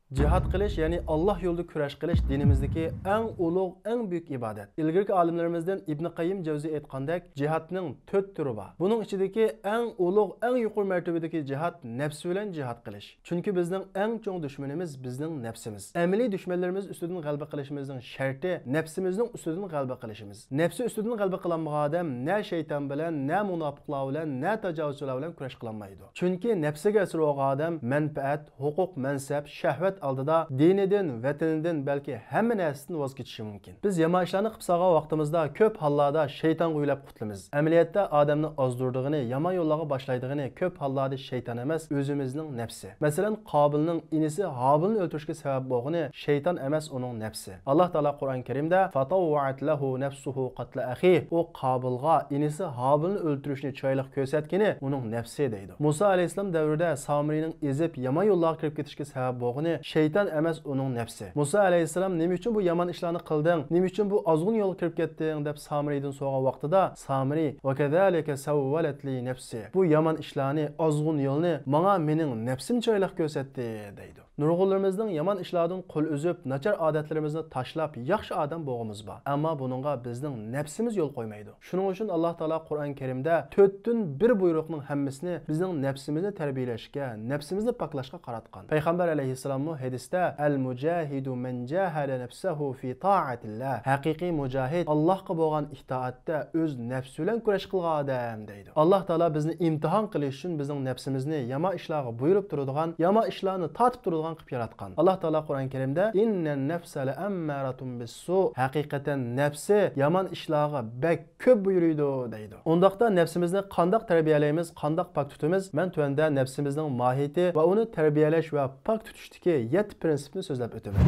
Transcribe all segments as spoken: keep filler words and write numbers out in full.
جىھاد قىلىش، يەنى ئاللاھ يولىدا كۈرەش قىلىش دىنىمىزدىكى ئەڭ ئۇلۇغ، ئەڭ بۈيۈك ئىبادەت. ئىلگىرىكى ئالىملىرىمىزدىن ئىبنى قەييىم جەۋزىي ئېيتقاندەك، جىھادنىڭ تۆت تۈرى بار. بۇنىڭ ئىچىدىكى ئەڭ ئۇلۇغ، ئەڭ يۇقىرى مەرتىۋىدىكى جىھاد نەپسى بىلەن جىھاد قىلىش. چۈنكى بىزنىڭ ئەڭ چوڭ دۈشمىنىمىز بىزنىڭ نەپسىمىز. ئەمەلىي دۈشمەنلىرىمىز ئۈستىدىن غەلىبە قىلىشىمىزنىڭ شەرتى نەپسىمىزنىڭ ئۈستىدىن غەلىبە قىلىشىمىز. نەپسى ئۈستىدىن غەلىبە قىلالمىغان ئادەم نە شەيتان بىلەن، نە مۇناپىقلار بىلەن، نە تاجاۋۇزچىلار بىلەن كۈرەش قىلالمايدۇ. چۈنكى نەپسىگە ئەسىر بولغان ئادەم مەنپەئەت، ھوقۇق، مەنسەپ، شەھۋەت ئالدىدا دىنىدىن، ۋەتىنىدىن، بەلكى ھەممە نەرسىدىن ۋاز كېچىشى مۇمكىن. بىز يامان ئىشلارنى قىلىپ سالغان ۋاقتىمىزدا كۆپ ھاللاردا شەيتانغا يۆلەپ قۇتۇلىمىز. ئەمەلىيەتتە ئادەمنى ئازدۇرىدىغىنى، يامان يوللارغا باشلايدىغىنى كۆپ ھاللاردا شەيتان ئەمەس، ئۆزىمىزنىڭ نەپسى. مەسىلەن، قابىلنىڭ ئىنىسى ھابىلنى ئۆلتۈرۈشكە سەۋەب بولغىنى شەيتان ئەمەس، ئۇنىڭ نەپسى. ئاللاھ تائالا قۇرئان كەرىمدە، فَطَوَّعَتْ لَهُ نَفْسُهُ قَتْلَ أَخِيهِ، ئۇ قابىلغا ئىنىسى ھابىلنى ئۆلتۈرۈشنى چىرايلىق كۆرسەتكىنى ئۇنىڭ نەپسى دەيدۇ. مۇسا ئەلەيھىسسالام دەۋرىدە سامىرىنىڭ ئېزىپ، يامان يوللارغا كىرىپ كېتىشكە سەۋەب بولغىنى شەيتان ئەمەس، ئۇنىڭ نەپسى. مۇسا ئەلەيھىسسالام، نېمە ئۈچۈن بۇ يامان ئىشلارنى قىلدىڭ؟ نېمە ئۈچۈن بۇ ئازغۇن يولغا كىرىپ كەتتىڭ؟ دەپ سامىرىدىن سورىغان ۋاقتىدا، سامىرى، وَكَذَلِكَ سَوَّلَتْ لِي نَفْسِي، بۇ يامان ئىشلارنى، ئازغۇن يولنى ماڭا مېنىڭ نەپسىم چىرايلىق كۆرسەتتى، دەيدۇ. نۇرغۇنلىرىمىزنىڭ يامان ئىشلاردىن قول ئۈزۈپ، ناچار ئادەتلىرىمىزنى تاشلاپ، ياخشى ئادەم بولغىنىمىز بار. ئەمما بۇنىڭغا بىزنىڭ نەپسىمىز يول قويمايدۇ. شۇنىڭ ئۈچۈن ئاللاھ تائالا قۇرئان كەرىمدە تۆتتىن بىر بۇيرۇقنىڭ ھەممىسىنى بىزنىڭ نەپسىمىزنى تەربىيەلەشكە، نەپسىمىزنى پاكلاشقا قاراتقان. پەيغەمبەر ئەلەيھىسسالاممۇ ھەدىستە، المجاهد من جاهد نفسه في طاعة الله، ھەقىقىي مۇجاھىد ئاللاھقا بولغان ئىتائەتتە ئۆز نەپسى بىلەن كۈرەش قىلغان ئادەم، دەيدۇ. ئاللاھ تائالا بىزنى ئىمتىھان قىلىش ئۈچۈن بىزنىڭ نەپسىمىزنى يامان ئىشلارغا بۇيرۇپ تۇرىدىغان، يامان ئىشلارنى تارتىپ تۇرىدىغان قىلىپ ياراتقان. ئاللاھ تائالا قۇرئان كەرىمدە، إِنَّ النَّفْسَ لَأَمَّارَةٌ بِالسُّوءِ، ھەقىقەتەن نەپسى يامان ئىشلارغا بەك كۆپ بۇيرۇيدۇ، دەيدۇ. ئۇنداقتا نەپسىمىزنى قانداق تەربىيەلەيمىز، قانداق پاك تۇتىمىز؟ مەن تۆۋەندە نەپسىمىزنىڭ ماھىيىتى ۋە ئۇنى تەربىيەلەش ۋە پاك تۇتۇشتىكى يەتتە پىرىنسىپنى سۆزلەپ ئۆتىمەن.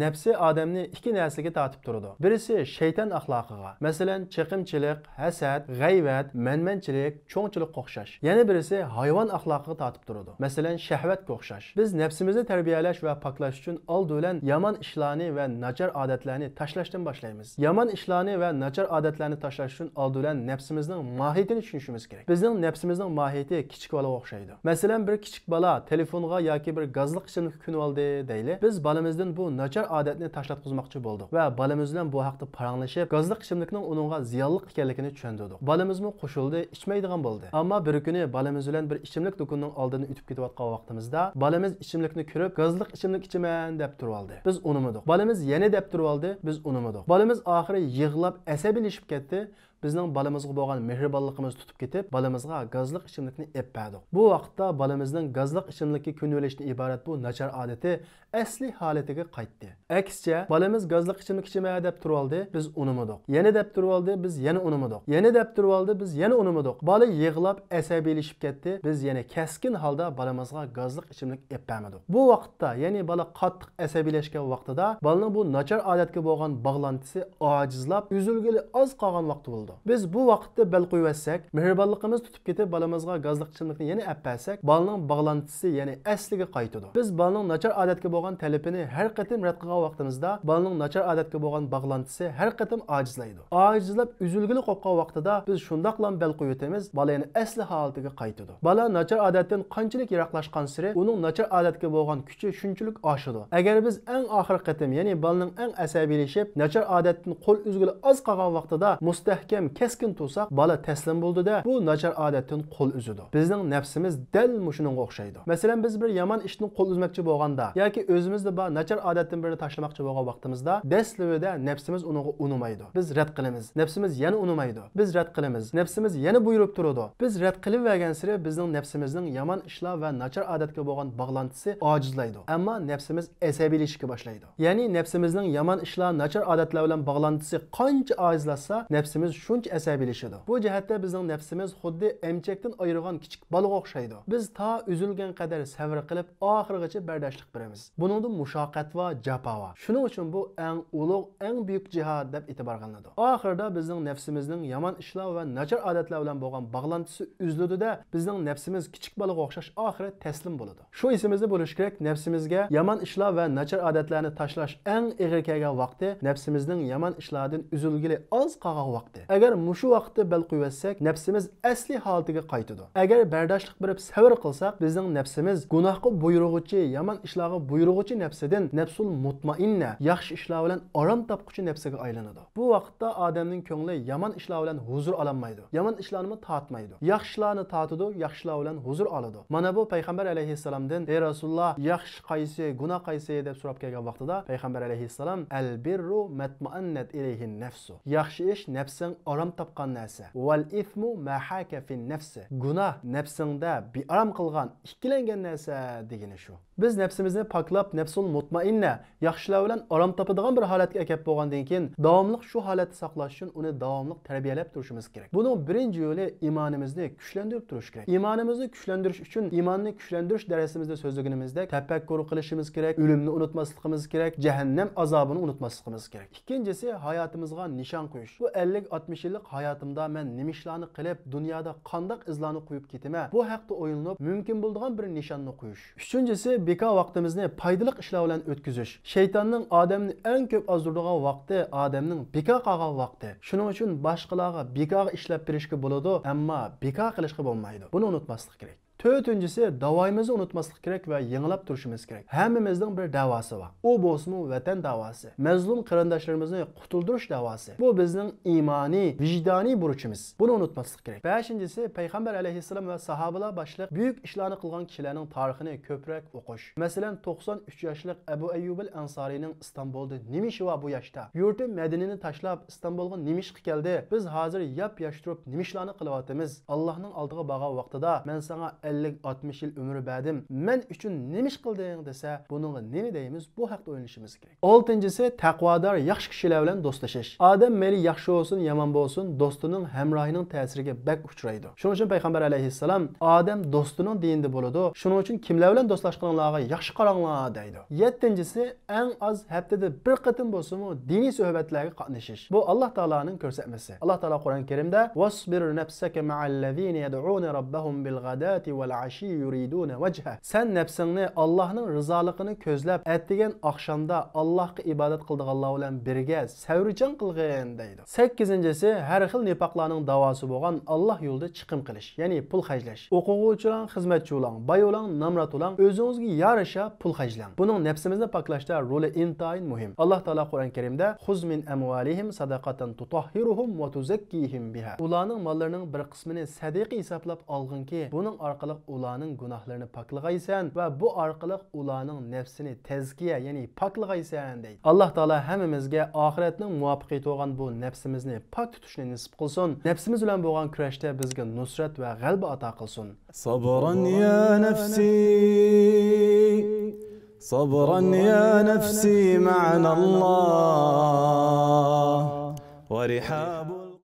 نەپسى ئادەمنى ئىككى نەرسىگە تارتىپ تۇرىدۇ. بىرسى شەيتان ئەخلاقىغا، مەسىلەن، چېقىمچىلىق، ھەسەت، غەيۋەت، مەنمەنچىلىك، چوڭچىلىققا ئوخشاش. يەنە بىرسى ھايۋان ئەخلاقىغا تارتىپ تۇرىدۇ. مەسىلەن، شەھۋەتكە ئوخشاش. بىز نەپسىمىزنى تەربىيەلەش ۋە پاكلاش ئۈچۈن ئالدى بىلەن يامان ئىشلارنى ۋە ناچار ئادەتلەرنى تاشلاشتىن باشلايمىز. يامان ئىشلارنى ۋە ناچار ئادەتلەرنى تاشلاش ئۈچۈن ئالدى بىلەن نەپسىمىزنىڭ ماھىيىتىنى چۈشىنىشىمىز كېرەك. بىزنىڭ نەپسىمىزنىڭ ماھىيىتى كىچىك بالىغا ئوخشايدۇ. مەسىلەن، بىر كىچىك بالا تېلېفونغا ياكى بىر گازلىق ئىچىملىككە كۆنۈۋالدى دەيلى. بىز بالىمىزدىن بۇ ناچار ئادەتنى تاشلاتقۇزماقچى بولدۇق ۋە بالىمىز بىلەن بۇ ھەقتە پاراڭلىشىپ، گازلىق ئىچىملىكنىڭ ئۇنىڭغا زىيانلىق ئىكەنلىكىنى چۈشەندۈردۇق. بالىمىزمۇ قوشۇلدى، ئىچمەيدىغان بولدى. ئەمما بىر كۈنى بالىمىز بىلەن بىر ئىچىملىك دۇكىنىنىڭ ئالدىدىن ئۆتۈپ كېتىۋاتقان ۋاقتىمىزدا، بالىمىز ئىچىملىكنى كۆرۈپ، گازلىق ئىچىملىك ئىچىمەن دەپ تۇرۇۋالدى. بىز ئۇنىمىدۇق. بالىمىز يەنە دەپ تۇرۇۋالدى، بىز ئۇنىمىدۇق. بالىمىز ئاخىرى يىغلاپ، ئەسەبىيلىشىپ كەتتى. بىزنىڭ بالىمىزغا بولغان مېھرىبانلىقىمىز تۇتۇپ كېتىپ، بالىمىزغا گازلىق ئىچىملىكنى ئېلىپ بەردۇق. بۇ ۋاقىتتا بالىمىزنىڭ گازلىق ئىچىملىككە كۆنۈۋېلىشتىن ئىبارەت بۇ ناچار ئادىتى ئەسلى ھالىتىگە قايتتى. ئەكسىچە، بالىمىز گازلىق ئىچىملىك ئىچىمەن دەپ تۇرۇۋالدى، بىز ئۇنىمىدۇق. يەنە دەپ تۇرۇۋالدى، بىز يەنە ئۇنىمىدۇق. يەنە دەپ تۇرۇۋالدى، بىز يەنە ئۇنىمىدۇق. بالا يىغلاپ، ئەسەبىيلىشىپ كەتتى، بىز يەنە كەسكىن ھالدا بالىمىزغا گازلىق ئىچىملىك ئېلىپ بەرمىدۇق. بۇ ۋاقىتتا، يەنى بالا قاتتىق ئەسەبىيلەشكەن ۋاقتىدا بالىنىڭ بۇ ناچار ئادەتكە بولغان باغلانتىسى ئاجىزلاپ، ئۈزۈلگىلى ئاز قالغان ۋاقتى بولىدۇ. بىز بۇ ۋاقىتتا بەل قويۇۋەتسەك، مېھرىبانلىقىمىز تۇتۇپ كېتىپ، بالىمىزغا گازلىق ئىچىملىكنى يەنە ئەپ بەرسەك، بالىنىڭ باغلانتىسى يەنە ئەسلىگە قايتىدۇ. بىز بالىنىڭ ناچار ئادەتكە بولغان تەلىپىنى ھەر قېتىم رەت قىلغان ۋاقتىمىزدا، بالىنىڭ ناچار ئادەتكە بولغان باغلانتىسى ھەر قېتىم ئاجىزلايدۇ. ئاجىزلاپ، ئۈزۈلگىلى قوپقان ۋاقتىدا بىز شۇنداقلا بەل قويۇۋېتىمىز، بالا يەنە ئەسلى ھالىتىگە قايتىدۇ. بالا ناچار ئادەتتىن قانچىلىك يىراقلاشقانسېرى، ئۇنىڭ ناچار ئادەتكە بولغان كۈچى شۇنچىلىك ئاشىدۇ. ئەگەر بىز ئەڭ ئاخىرقى قېتىم، يەنى بالىنىڭ ئەڭ ئەسەبىيلىشىپ، ناچار ئادەتتىن قول ئۈزگىلى ئاز قالغان ۋاقتىدا مۇستەھكەم، كەسكىن تۇرساق، بالا تەسلىم بولىدۇ-دە، بۇ ناچار ئادەتتىن قول ئۈزىدۇ. بىزنىڭ نەپسىمىز دەل مۇشۇنىڭغا ئوخشايدۇ. مەسىلەن، بىز بىر يامان ئىشتىن قول ئۈزمەكچى بولغاندا ياكى ئۆزىمىزدە بار ناچار ئادەتتىن بىرنى تاشلىماقچى بولغان ۋاقتىمىزدا، دەسلىپىدە نەپسىمىز ئۇنىڭغا ئۇنىمايدۇ. بىز رەت قىلىمىز. نەپسىمىز يەنە ئۇنىمايدۇ. بىز رەت قىلىمىز. نەپسىمىز يەنە بۇيرۇپ تۇرىدۇ. بىز رەت قىلىۋەرگەنسېرى بىزنىڭ نەپسىمىزنىڭ يامان ئىشلار ۋە ناچار ئادەتكە بولغان باغلانتىسى ئاجىزلايدۇ. ئەمما نەپسىمىز ئەسەبىيلىشىشكە باشلايدۇ. يەنى نەپسىمىزنىڭ يامان ئىشلار، ناچار ئادەتلەر بىلەن باغلانتىسى قانچە ئاجىزلاشسا، نەپسىمىز شۇنچە ئەسەبىيلىشىدۇ. بۇ جەھەتتە بىزنىڭ نەپسىمىز خۇددى ئەمچەكتىن ئايرىغان كىچىك بالىغا ئوخشايدۇ. بىز تا ئۈزۈلگەن قەدەر سەۋر قىلىپ، ئاخىرىغىچە بەرداشلىق بېرىمىز. بۇنىڭدا مۇشەققەت ۋە جاپا بار. شۇنىڭ ئۈچۈن بۇ ئەڭ ئۇلۇغ، ئەڭ بۈيۈك جىھاد دەپ ئېتىبارغا ئېلىنىدۇ. ئاخىرىدا بىزنىڭ نەپسىمىزنىڭ يامان ئىشلار ۋە ناچار ئادەتلەر بىلەن بولغان باغلانتىسى ئۈزۈلىدۇ-دە، بىزنىڭ نەپسىمىز كىچىك بالىغا ئوخشاش ئاخىرى تەسلىم بولىدۇ. شۇ ئېسىمىزدە بولۇشى كېرەك، نەپسىمىزگە يامان ئىشلار ۋە ناچار ئادەتلەرنى تاشلاش ئەڭ ئېغىر كەلگەن ۋاقتى، نەپسىمىزنىڭ يامان ئىشلاردىن ئۈزۈلگىلى ئاز قالغان ۋاقتى. ئەگەر مۇشۇ ۋاقىتتا بەل قويۇۋەتسەك، نەپسىمىز ئەسلىي ھالىتىگە قايتىدۇ. ئەگەر بەرداشلىق بېرىپ سەۋر قىلساق، بىزنىڭ نەپسىمىز گۇناھقا بۇيرۇغۇچى، يامان ئىشلارغا بۇيرۇغۇچى نەپسىدىن نەپسۇل مۇتمائىننە، ياخشى ئىشلار بىلەن ئارام تاپقۇچى نەپسىگە ئايلىنىدۇ. بۇ ۋاقىتتا ئادەمنىڭ كۆڭلى يامان ئىشلار بىلەن ھۇزۇر ئالالمايدۇ، يامان ئىشلارنىمۇ تارتمايدۇ. ياخشى ئىشلارنى تارتىدۇ، ياخشى ئىشلار بىلەن ھۇزۇر ئالىدۇ. مانا بۇ پەيغەمبەر ئەلەيھىسسالامدىن، ئەي رەسۇلۇللا، ياخشى قايسى، گۇناھ قايسى دەپ سوراپ كەلگەن ۋاقتىدا پەيغەمبەر ئەلەيھىسسالام، ئەل بىررۇ مەتمەئەننەت ئىلەيھىن نەفسۇ، ياخشى ئىش نەپسىڭ ئارام تاپقان نەرسە، ۋەل ئىسمۇ مەھاكە فىن نەفسى، گۇناھ نەپسىڭدە بىئارام قىلغان، ئىككىلەنگەن نەرسە دېگىنى شۇ. بىز نەپسىمىزنى پاكلاپ، نەپسۇل مۇتمائىننە، ياخشىلار بىلەن ئارام تاپىدىغان بىر ھالەتكە ئەكەپ بولغاندىن كېيىن، داۋاملىق شۇ ھالەتتە ساقلاش ئۈچۈن ئۇنى داۋاملىق تەربىيەلەپ تۇرۇشىمىز كېرەك. بۇنىڭ بىرىنچى يولى ئىمانىمىزنى كۈچلەندۈرۈپ تۇرۇش كېرەك. ئىمانىمىزنى كۈچلەندۈرۈش ئۈچۈن ئىماننى كۈچلەندۈرۈش دەرسىمىزدە سۆزلىگىنىمىزدەك تەپەككۇر قىلىشىمىز كېرەك، ئۆلۈمنى ئۇنتۇماسلىقىمىز كېرەك، جەھەننەم ئازابىنى ئۇنتۇماسلىقىمىز كېرەك. ئىككىنچىسى، ھاياتىمىزغا نىشان قويۇش. بۇ ئەللىك ئاتمىش يىللىق ھاياتىمدا مەن نېمە ئىشلارنى قىلىپ، دۇنيادا قانداق ئىزلارنى قويۇپ كېتىمەن؟ بۇ ھەقتە ئويلىنىپ، مۇمكىن بولىدىغان بىر نىشاننى قويۇش. ئۈچىنچىسى، بىكار ۋاقتىمىزنى پايدىلىق ئىشلار بىلەن ئۆتكۈزۈش. شەيتاننىڭ ئادەمنى ئەڭ كۆپ ئازدۇرىدىغان ۋاقتى ئادەمنىڭ بىكار قالغان ۋاقتى. شۇنىڭ ئۈچۈن باشقىلارغا بىكارغا ئىشلەپ بېرىشكە بولىدۇ، ئەمما بىكار قىلىشقا بولمايدۇ. بۇنى ئۇنتۇماسلىق كېرەك. تۆتىنچىسى، داۋايىمىزنى ئۇنتۇماسلىق كېرەك ۋە يېڭىلاپ تۇرۇشىمىز كېرەك. ھەممىمىزنىڭ بىر دەۋاسى بار. ئۇ بولسىمۇ ۋەتەن دەۋاسى. مەزلۇم قېرىنداشلىرىمىزنى قۇتۇلدۇرۇش دەۋاسى. بۇ بىزنىڭ ئىمانىي، ۋىجدانىي بۇرچىمىز. بۇنى ئۇنتۇماسلىق كېرەك. بەشىنچىسى، پەيغەمبەر ئەلەيھىسسالام ۋە ساھابىلار باشلىق بۈيۈك ئىشلارنى قىلغان كىشىلەرنىڭ تارىخىنى كۆپرەك ئوقۇش. مەسىلەن، توقسان ئۈچ ياشلىق ئەبۇ ئەييۇبىل ئەنسارىينىڭ ئىستانبۇلدا نېمە ئىشى بار بۇ ياشتا؟ يۇرتى مەدىنىنى تاشلاپ، ئىستانبۇلغا نېمە ئىشقا كەلدى؟ بىز ھازىر ياپ-ياش تۇرۇپ نېمە ئىشلارنى قىلىۋاتىمىز؟ ئاللاھنىڭ ئالدىغا بارغان ۋاقتىدا مەن ساڭا ئەللىك، ئاتمىش يىل ئۆمۈر بەردىم، مەن ئۈچۈن نېمە ئىش قىلدىڭ دېسە، بۇنىڭغا نېمە دەيمىز؟ بۇ ھەقتە ئويلىنىشىمىز كېرەك. ئالتىنچىسى، تەقۋادار ياخشى كىشىلەر بىلەن دوستلىشىش. ئادەم مەيلى ياخشى بولسۇن، يامان بولسۇن، دوستىنىڭ، ھەمراھىنىڭ تەسىرىگە بەك ئۇچرايدۇ. شۇنىڭ ئۈچۈن پەيغەمبەر ئەلەيھىسسالام، ئادەم دوستىنىڭ دىنىدا بولىدۇ، شۇنىڭ ئۈچۈن كىملەر بىلەن دوستلاشقىنىڭلارغا ياخشى قاراڭلار دەيدۇ. يەتتىنچىسى، ئەڭ ئاز ھەپتىدە بىر قېتىم بولسىمۇ دىنىي سۆھبەتلەرگە قاتنىشىش. بۇ ئاللا تائالانىڭ كۆرسەتمىسى. ئاللا تائالا قۇرئان كەرىمدە، ۋاسبىر نەپسەكە مەئەللەزىنە يەدئۇنە رەببەھۇم بىلغەداتى ۋەلئەشىيي يۇرىدۇنە ۋەجھە. سەن نەپسىڭنى ئاللاھنىڭ رىزالىقىنى كۆزلەپ، ئەتىگەن ئاخشامدا ئاللاھقا ئىبادەت قىلىدىغانلار بىلەن بىرگە سەۋرچان قىلغىن دەيدۇ. سەككىزىنچىسى، ھەر خىل نىپاقلارنىڭ داۋاسى بولغان ئاللا يولىدا چىقىم قىلىش، يەنى پۇل خەجلەش. ئوقۇغۇچى بولاڭ، خىزمەتچى بولاڭ، باي بولاڭ، نامرات بولاڭ، ئۆزىڭىزگە يارىشا پۇل خەجلەڭ. بۇنىڭ نەپسىمىزنى پاكلاشتا رولى ئىنتايىن مۇھىم. ئاللا تائالا قۇرئان كەرىمدە، خۇز مىن ئەمۋالىھىم سەدەقەتەن تۇتەھھىرۇھۇم ۋە تۇزەككىھىم بىھا. ئۇلارنىڭ ماللىرىنىڭ بىر قىسمىنى سەدىقە ھېسابلاپ ئالغىنكى، بۇنىڭ ئارقىلىق ئۇلارنىڭ گۇناھلىرىنى پاكلىغايسەن ۋە بۇ ئارقىلىق ئۇلارنىڭ نەپسىنى تەزكىيە، يەنى پاكلىغايسەن دەيدۇ. ئاللا تائالا ھەممىمىزگە ئاخىرەتنىڭ مۇۋەپپەقىيىتى بولغان بۇ نەپسىمىزنى پاك تۇتۇشنى نېسىپ قىلسۇن. نەپسىمىز بىلەن بولغان كۈرەشتە بىزگە نۇسرەت ۋە غەلىبە ئاتا قىلسۇن. صبرا يا نفسي، صبرا يا نفسي معنا الله ورحاب